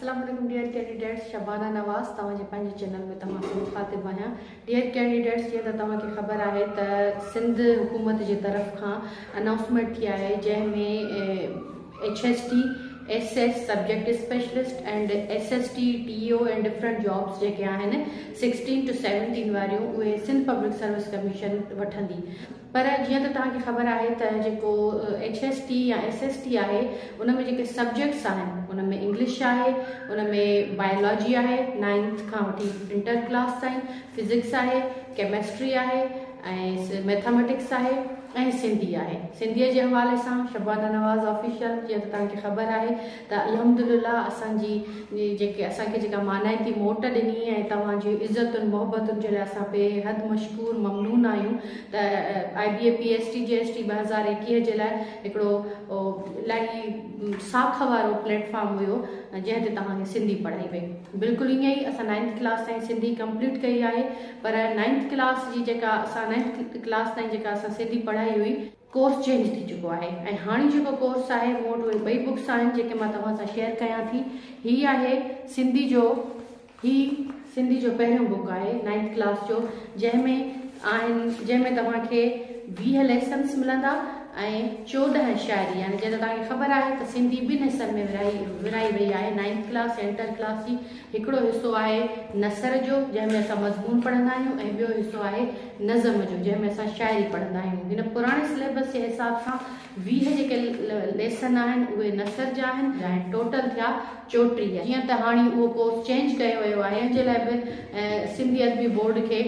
السلام عليڪم dear candidates Shabana Nawaz توهان جي پنهنجي چينل ۾ توهان سان مخاطب آهيان ڊيئر ڪينڊيڊيٽس جيئن ته توهان کي خبر آهي ته سنڌ حڪومت جي طرف کان انائونسمينٽ ٿي آهي جنهن ۾ H S T S S subject specialist and S S T T O and different jobs جيڪي آهن سڪسٽين ٽو سيونٽين واريون اهي سنڌ پبلڪ سروس ڪميشن وٺندي پر جيئن ته توهان کي خبر آهي ته جيڪو ايڇ ايس ٽي يا ايس ايس ٽي آهي ان ۾ جيڪي سبجيڪٽس آهن ان ۾ انگلش آهي ان ۾ بائلاجي آهي نائنٿ کان وٺي انٽر ڪلاس تائين فزڪس آهي ڪيمسٽري آهي ۽ ميٿاميٽڪس آهي ۽ سنڌي آهي سنڌيء جي حوالي سان شبانه نواز آفيشل جيئن ته توهان کي خبر آهي ته الحمد لله اسان جي جيڪي اسان کي جيڪا مانائتي موٽ ڏني ۽ توهان جي عزتن محبتن جي لاء اسان بي حد مشڪور ممنون آهيون ته I B A P S T G S T 2021 جي لاء هڪڙو الاهي ساک وارو پليٽ فارم هيو جنهن تي توهان کي سنڌي پڙهائي وئي بلڪل ائين ئي اسان نائنٿ ڪلاس تائين سنڌي ڪمپليٽ ڪئي آهي پر نائنٿ ڪلاس جي جيڪا اسان نائنٿ ڪلاس تائين جيڪا اسان سنڌي پڙهائي هئي ڪورس چينج ٿي چڪو آهي ۽ هاڻي جيڪو ڪورس آهي مون وٽ اهي ٻئي بڪس آهن جيڪي مان توهان سان شيئر ڪيان ٿي هي آهي سنڌي جو هي سنڌي جو پهريون بڪ آهي نائنٿ ڪلاس جو جنهن ۾ آهن جنهن ۾ توهان کي 20 ليسنس ملندا ۽ 14 شاعري يعني جيئن ته توهان کي خبر آهي ته سنڌي ٻن حصن ۾ ورهائي ورهائي وئي آهي نائنٿ ڪلاس يا انٽر ڪلاس جي هڪڙو حصو آهي نثر جو جنهن ۾ اسان مضمون پڙهندا آهيون ۽ ٻيو حصو آهي نظم جو جنهن ۾ اسان شاعري پڙهندا آهيون. هن پراڻي سليبس جي حساب سان 20 جيڪي ليسن آهن اهي نثر جا آهن ۽ ٽوٽل ٿيا 34. جيئن ته هاڻي اهو ڪورس چينج ڪيو ويو آهي ان جي لاء به سنڌي ادبي بورڊ کي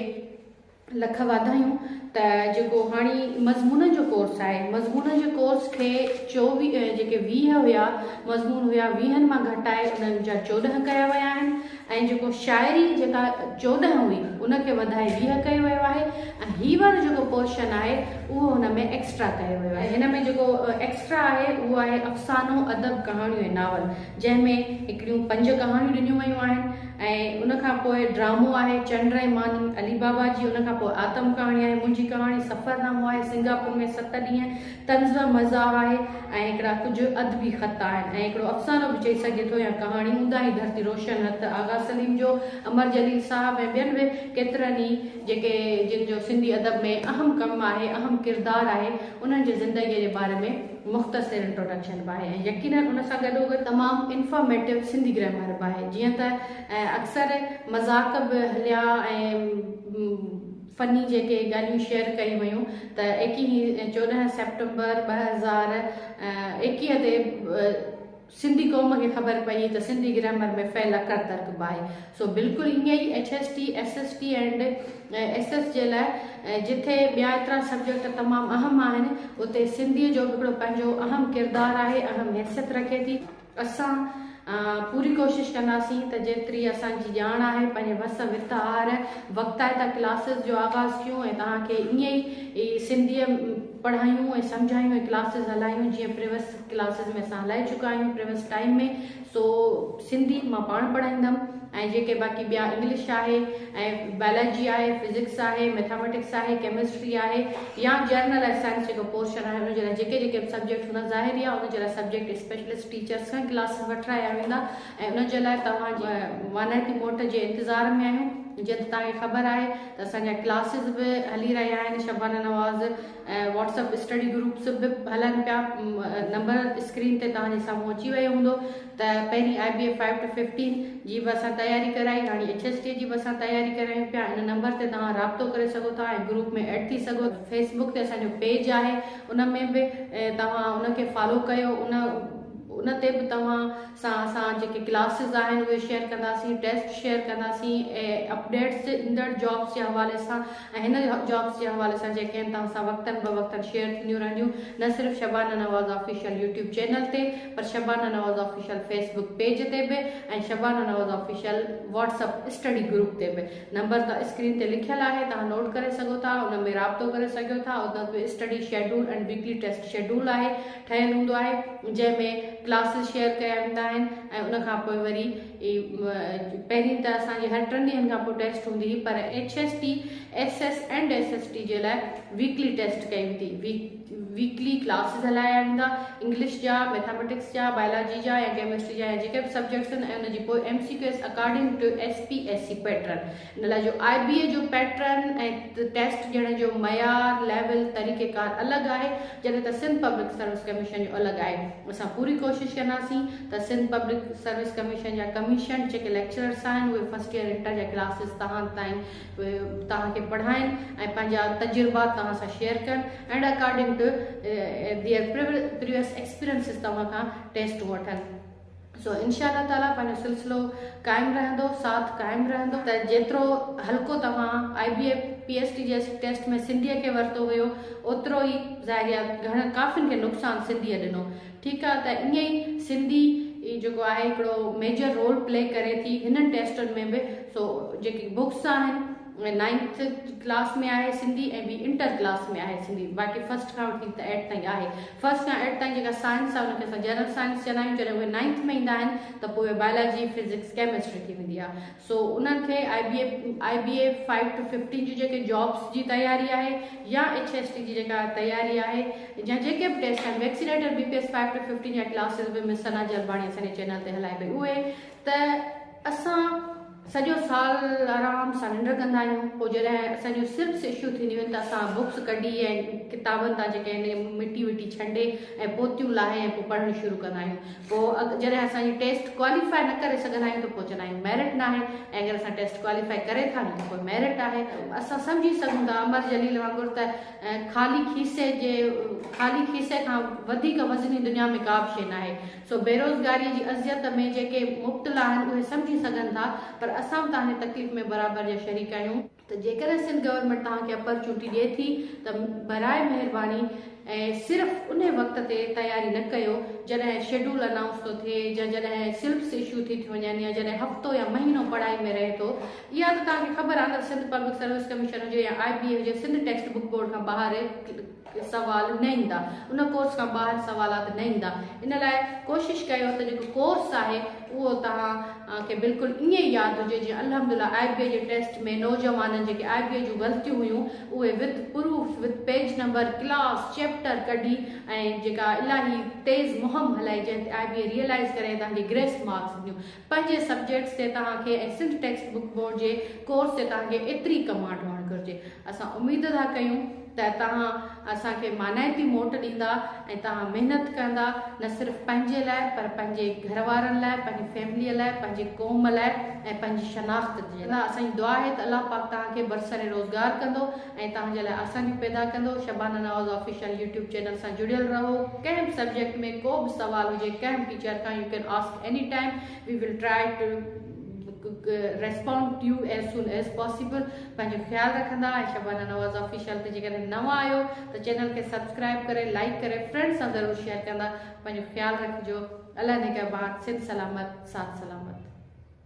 لک واڌايون ته جيڪو هاڻي مضمونن جو ڪورس آهي مضمونن جي ڪورس کي چوويهه جيڪي 20 هيا مضمون هيا ويهن مان گهٽائي انهن جا 14 ڪيا ويا آهن ۽ جيڪو شاعري جيڪا 14 هئي ان کي وڌائي 20 ڪيو ويو آهي ۽ هي وارو جيڪو پورشن آهي اهو هن ۾ ايڪسٽرا ڪيو ويو آهي هن ۾ جيڪو ايڪسٽرا آهي اهو آهي افسانو ادب ڪهاڻيون ۽ ناول جنهن ۾ هڪڙيون پنج ڪهاڻيون ڏنيون ويون آهن ۽ ان کان پوء ڊرامو آهي چنڊ ۽ ماني علي بابا جي، ان کان پوء آتم ڪهاڻي آهي منهنجي ڪهاڻي، سفرنامو آهي سنگاپور ۾ ست ڏينهن، طنز و مزاح آهي ۽ هڪڙا ڪجهه ادبي خط آهن ۽ هڪڙو افسانو به چئي سگهجي ٿو يا ڪهاڻي اونداهي ڌرتي روشن هٿ آغا سليم جو، امر جليل صاحب ۽ ٻين به ڪيترن ئي جيڪي جن جو سنڌي ادب ۾ اهم ڪم آهي اهم ڪردار آهي انهن جي زندگيء جي باري ۾ مختصر انٽروڊڪشن به آهي ۽ يقينن ان سان گڏوگڏ تمام انفارميٽو سنڌي گرامر به آهي جيئن ته اڪثر مذاق به هليا ۽ فني جيڪي ڳالهيون شيئر ڪيون ويون ته ايڪيهين 14 سيپٽمبر 2021 تي سنڌي قوم کي خبر پئي ته سنڌي گرامر ۾ فعل اڪر ترڪ به آهي سو بلڪل ائين ئي H S T, S S T and S S جي لاء جٿي ٻيا ايترا سبجيڪٽ تمام اهم آهن اتي سنڌي جو به هڪڙو پنهنجو اهم ڪردار آهي اهم حيثيت رکي ٿي. اسان پوري ڪوشش ڪنداسين ته جيتري اسان جي ڄاڻ آهي پنهنجي وس وت آهر وقتائتا ڪلاسز جو آغاز ڪيون ۽ توهان کي ائين ئي سنڌيء پڙهايون ۽ سمجهايون ۽ ڪلاسز هلايون جيئن پريوس ڪلاسز ۾ اسان هلائي چڪا آهيون پريوس ٽائيم ۾ سو سنڌي مان پاڻ پڙهائيندم ۽ جيڪي باقي ٻيا انگلش آهي ۽ بائلاجي آهي فزڪس آهي ميٿاميٽڪس آهي ڪيمسٽري آهي يا جرنل ۽ سائنس جيڪو پورشن آهي ان جي لاء جيڪي جيڪي به سبجيڪٽ هوندا ظاهر ئي آهي ان جي لاء سبجيڪٽ اسپيشلسٽ ٽيچرس کان ڪلاسز وٺرايا ويندا ۽ ان جي لاء توهان جي مانائتي موٽ جي انتظار ۾ آهيون جيئن ته توهان کي خبر آهي ته اسان جا ڪلاسز به هلي رهيا آهن Shabana Nawaz WhatsApp study groups به هلن پيا نمبر اسڪرين تي توهان جي سامهون اچي ويو هوندو ته پهرين آء بي اي فائيو ٽو ففٽين جي به اسان تياري ڪرائي هاڻي ايڇ ايس ٽي جي به اسان تياري ڪرايون پيا ان نمبر تي توهان رابطو ڪري سگهو ٿا ۽ گروپ ۾ ايڊ ٿي سگهو فيس بڪ تي اسان جو پيج آهي ان ۾ به توهان ان کي فالو ڪيو ان ان تي به توهان سان اسان جيڪي ڪلاسز آهن اهي شيئر ڪنداسين ٽيسٽ شيئر ڪنداسين ۽ اپڊيٽس ايندڙ جابس جي حوالي سان ۽ هن جابس جي حوالي سان جيڪي آهن توهان سان وقتن به وقتن شيئر ٿينديون رهنديون نه صرف Shabana Nawaz official YouTube channel تي پر Shabana Nawaz official Facebook page تي به ۽ Shabana Nawaz official WhatsApp study group تي به نمبر ته اسڪرين تي لکيل آهي توهان نوٽ ڪري سگهو ٿا ان ۾ رابطو ڪري سگهيو ٿا ان به study schedule and weekly test schedule آهي ٺهيل هوندو آهي جنهن ۾ ڪلاسز شيئر ڪيا ويندا آهن ۽ ان کان پوء وري پهرين ته اسان جي هر ٽن ڏينهن کان پوء ٽيسٽ هوندي هئي پر H S T, S S and S S T جي لاء ويڪلي ٽيسٽ ڪئي ويندي هئي. ويڪلي ڪلاسز هلايا ويندا انگلش جا، ميٿاميٽڪس جا، بائلاجي جا يا ڪيمسٽري جا يا جيڪي به سبجيڪٽس آهن ۽ ان جي پوء M C Qs according to S P S C pattern ان لاء جو آء بي اي جو پيٽرن ۽ ٽيسٽ ڏيڻ جو معيار، ليول، طريقيڪار الڳ آهي جڏهن ته سنڌ پبلڪ سروس ڪميشن جو الڳ آهي. اسان پوري ڪوشش ڪنداسين ته سنڌ پبلڪ سروس ڪميشن جا ڪميشنڊ جيڪي ليڪچررس آهن اهي فرسٽ ايئر انٽر جا ڪلاسز توهان تائين توهان کي پڙهائين ۽ پنهنجا تجربات توهان سان شيئر ڪن and according to their previous experiences توهان کان ٽيسٽون وٺن سو انشاء الله تعالي پنهنجو سلسلو قائم رهندو ساٿ قائم رهندو ته جيترو هلڪو توهان آء بي اي پي ايس ٽي جي ٽيسٽ ۾ سنڌيء کي ورتو هيو اوترو ئي ظاهري آهي گهڻن ڪافين کي نقصان سنڌيء ڏنو ٺيڪ آ ته ائين ئي سنڌي جيڪو آهي هڪڙو ميجر رول پلي ڪري ٿي هنن ٽيسٽن ۾ به سو جيڪي بڪس آهن نائنٿ ڪلاس ۾ آهي سنڌي ۽ ٻي انٽر ڪلاس ۾ آهي سنڌي باقي فرسٽ کان وٺي ته ايٽ تائين آهي فرسٽ کان ايٽ تائين جيڪا سائنس آهي ان کي اسان جنرل سائنس چوندا آهيون جڏهن اهي نائنٿ ۾ ايندا آهن ته پوء اهي بائلاجي فزڪس ڪيمسٽري ٿي ويندي آهي سو انهن کي آء بي اي آء بي اي فائيو ٽو ففٽين جون جيڪي جابس جي تياري آهي يا ايڇ ايس ٽي جي جيڪا تياري آهي يا جيڪي به ٽيسٽ آهن vaccinator B P S five to fifteen جا ڪلاسز به مس ثنا جلباڻي اسان جي چينل تي هلائي پئي اهي ته اسان سڄو سال آرام سان ننڊ ڪندا آهيون پوء جڏهن اسان جون سلپس اشو ٿينديون آهن ته اسان بڪس ڪڍي ۽ ڪتابن تان جيڪي آهن مٽي وٽي ڇنڊي ۽ پوتيون لاهي ۽ پوء پڙهڻ شروع ڪندا آهيون پوء جڏهن اسان جي ٽيسٽ ڪواليفاء نه ڪري سگهندا آهيون ته پوء چوندا آهيون ميرٽ ناهي ۽ اگر اسان ٽيسٽ ڪواليفاء ڪري ٿا وڃون ته پوء ميرٽ آهي. اسان سمجهي سگهون ٿا امر جليل وانگر ته خالي کيسي جي خالي کيسي کان وڌيڪ وزني دنيا ۾ ڪا به شيء ناهي. سو بيروزگاريء جي اذيت ۾ جيڪي مبتلا آهن اهي سمجهي سگهن ٿا پر اسان به توهان جي تڪليف ۾ برابر جا شريڪ آهيون. ته جيڪڏهن سنڌ گورنمينٽ توهان کي اپرچونٽي ڏئي ٿي ته براء مهرباني ۽ صرف انهي وقت تي تياري نه ڪيو جڏهن شيڊول انائونس ٿو ٿئي يا جڏهن سلپس اشو ٿي ٿيون وڃن يا جڏهن هفتو يا مهينو پڙهائي ۾ رهي ٿو. اها ته توهان کي خبر آهي نه سنڌ پبلڪ سروس ڪميشن هجي يا آء بي اي هجي سنڌ ٽيڪسٽ بڪ بورڊ کان ٻاهر سوال نه ايندا ان ڪورس کان ٻاهر سوالات نه ايندا ان لاء ڪوشش ڪيو ته جيڪو ڪورس آهي اهو توهان کي بلڪل ائين ئي ياد هجي جيئن الحمدلله آء بي اي جي ٽيسٽ ۾ نوجوانن جيڪي آء بي اي جون غلطيون هيون اهي with proof with page number class chapter ڪڍي ۽ جيڪا الاهي تيز مهم هلائي جنهن تي آء بي اي ريئلائز ڪري توهان کي گريس مارڪس ڏنيون پنهنجي سبجيڪٽس تي توهان کي ۽ سنڌ ٽيڪسٽ بڪ بورڊ جي ڪورس تي توهان کي ايتري ڪمانڊ هئڻ گهرجي. اسان اميد ٿا ڪيون ته توهان اسان کي مانائتي موٽ ڏيندا ۽ توهان محنت ڪندا نه صرف پنهنجي لاء پر پنهنجي گهر وارن لاء، پنهنجي فيمليء لاء، پنهنجي قوم لاء ۽ پنهنجي شناخت جي لاء. اسان جي دعا آهي ته الله پاڪ توهان کي برسر روزگار ڪندو ۽ توهان جي لاء آسانيون پيدا ڪندو. Shabana Nawaz official YouTube channel سان جڙيل رهو. ڪنهن به سبجيڪٽ ۾ ڪو به سوال هجي ڪنهن به ٽيچر کان you can ask any time we will try to respond to you as soon as possible پنهنجو خيال رکندا ۽ شبانه نواز آفيشل تي جيڪڏهن نوان آهيو ته چينل کي سبسڪرائب ڪري لائيڪ ڪري فرينڊ سان ضرور شيئر ڪندا پنهنجو خيال رکجو الله نگهبان سنڌ سلامت ساٿ سلامت.